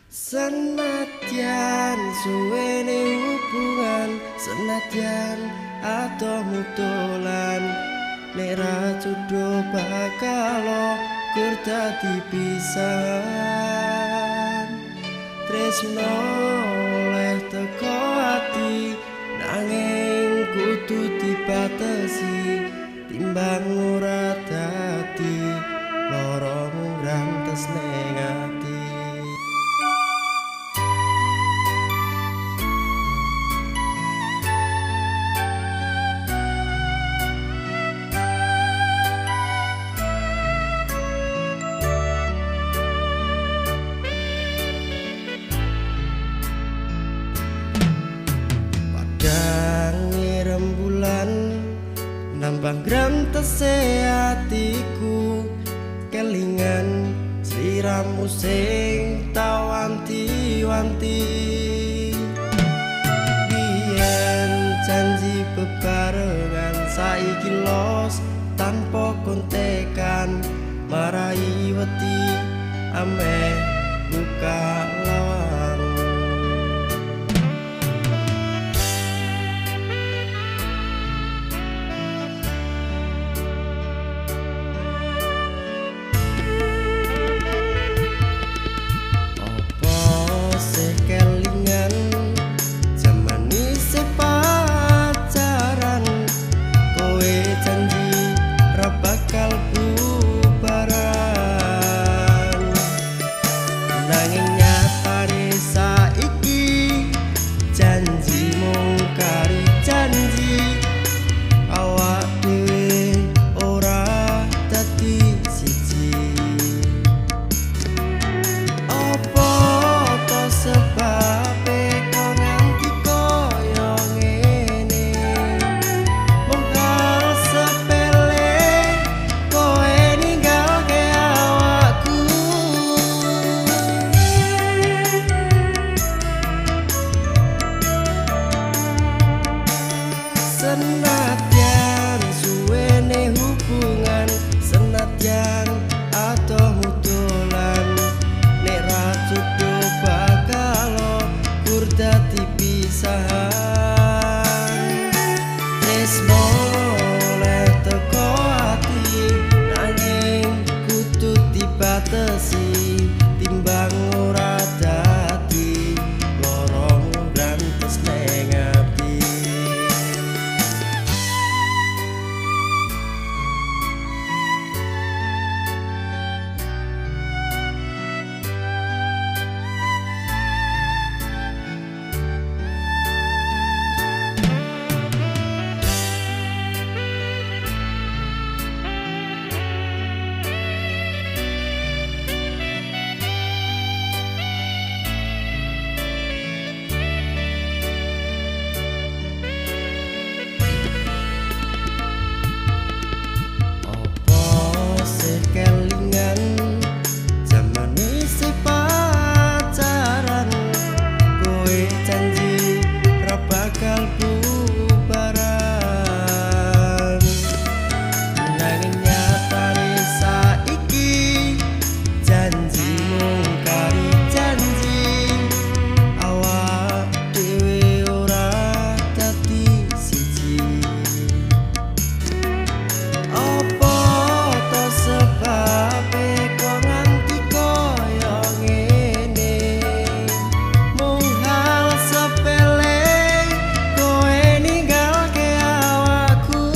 Senadyan suwene hubungan, senadyan atomu dolan, nek ra jodoh bakal kur dadi pisan. Tresno oleh teko ati, nanging kudu dibatesi, timbang ora dadi lara ngrantes ning ati. Rembulan nambah grantese atiku, kelingan sliramu sing tawanti-wanti. Biyen janji bebarengan, saiki los tanpa kontekan, marai wedi ameh buka lawang. Kelingan jaman isih pacaran, kowe janji ra bakal bubaran, nanging nyatane saiki janji mung kari janji, awak dhewe ora dadi siji. Apa sebabe kok nganti koyo ngene, mung hal sepele kowe ninggalke awakku. Senadyan suwene hubungan, senadyan atomu dolan, nek ra jodoh bakal kur dadi pisahan. Tresno oleh teko ati, nanging kudu dibatesi, timbang ora dadi lara ngrantes ning ati. Kelingan jaman isih pacaran, kowe janji ra bakal bubaran, nanging nyatane saiki janji mung kari janji, awak dhewe ora dadi siji. Apa sebabe kok nganti koyo ngene, mung hal sepele kowe ninggalke awakku.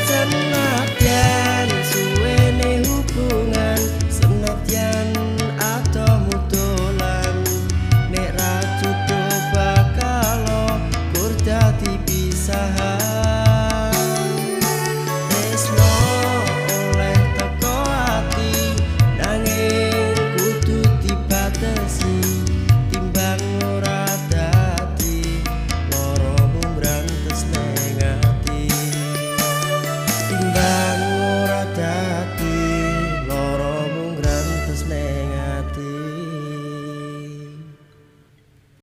Senadyan suwene hubungan, senadyan atomu dolan, nek ra jodoh bakal kur dadi pisahan.